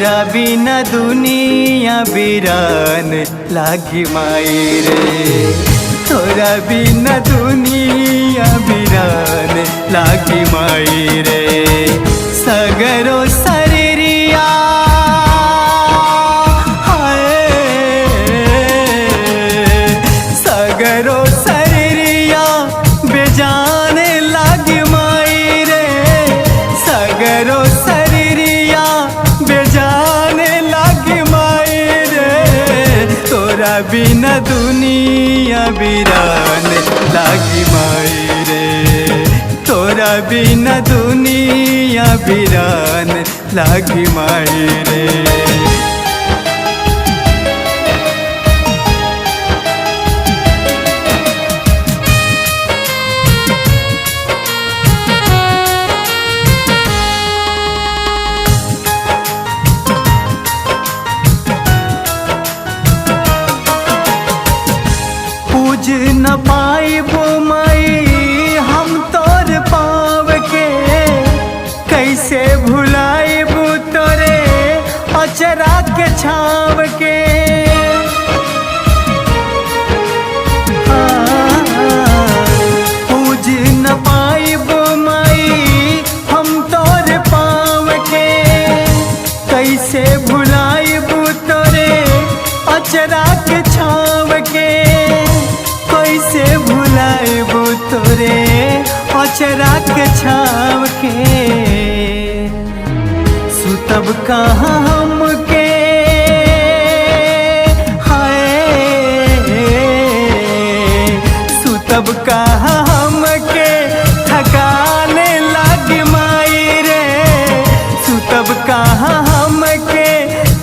तोरा बिना दुनिया बिरान लागी माई रे, तोरा बिना दुनिया बिरान लागी माई रे। सगरो शरीरिया हाय, सगरो शरीरिया बेजान लागी माई रे, सगरो शरीरिया बेजान लागी माई रे, तोरा बिना दुनिया बिरान लागी माई रे, तोरा बिना दुनिया बिरान लागी माई रे। पूज न पाइबो माई हम तोर पाव के, कैसे भुलाइबो तोरे अचरा के छाव के। पूज न पाइबो माई हम तोर पाव के, कैसे भुलाइबो तोरे अचरा के छाव के, कैसे भुलाइबो तोरे अचरा के छाव के। सुतब कहाँ हमके हाय, सुतब कहाँ हमके थकाने लागी माई रे, सुतब कहाँ हमके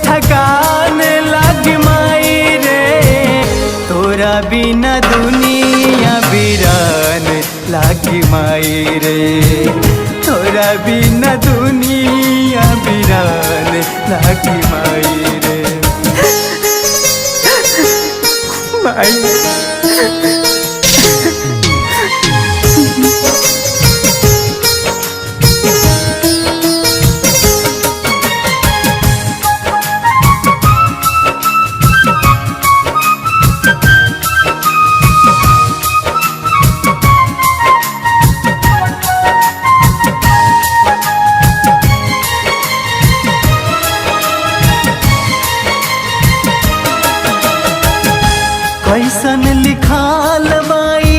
थकाने लागी माई रे, तोरा बिना दुनिया बिरान लागी माई रे, तोरा बिना दुनिया बिरान लागी माई रे। माई कैसन लिखाल बाई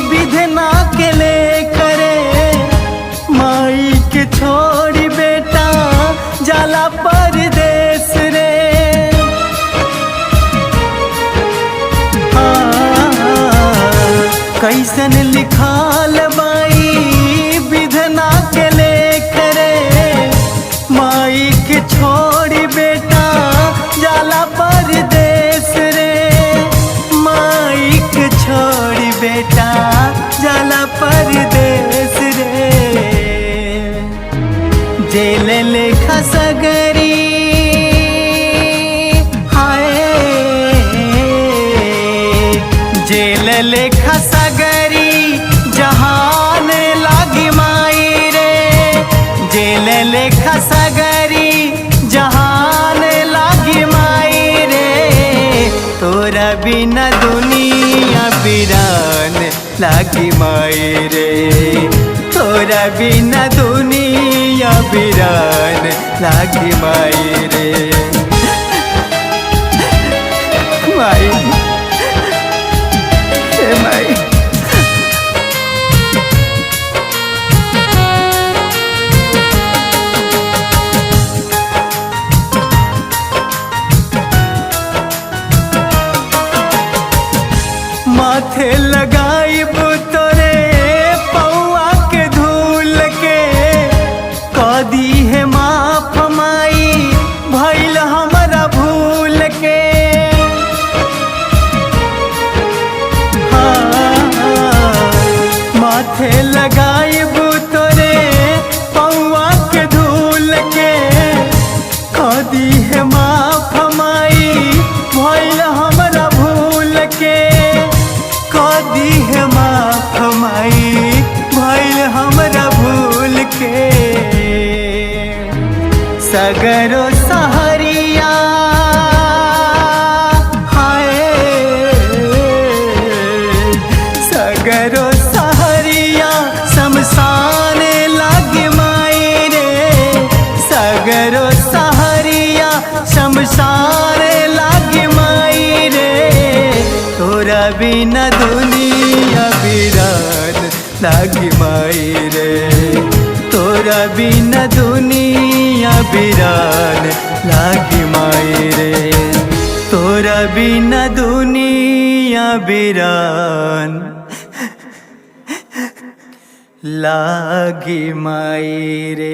विधना के ले करे, माई के छोड़ी बेटा जाला परदेस रे। कैसन लिखाल बाई विधना के ले करे, माई के छोड़ी बेटा जाला परदेस रे, माई के छोड़ी बेटा जाला परदेस रे। जेल लेखा सगरी हाय, जेल लेखा सगरी जहान लागी माई रे, जेल लेखा सगरी जहान लागी माई रे, तोरा बिना दुनिया बिरान लागी माई रे, तोरा बिना दुनिया बिरान लागी माई रे। माई हे माई। माथे लगाइब तोरे पौआ के धूल के, कदी है माफ माई भइल सगरो सहरिया हाय, सगरो सहरिया शमशान लागे माई रे, सगरो सहरिया शमशान लागे माई रे, तोरा बिना दुनिया बिरान लागे माई रे, तोरा बिना दुनिया बिरान लागे माई रे, तोरा बिना दुनिया बिरान लागे माई रे।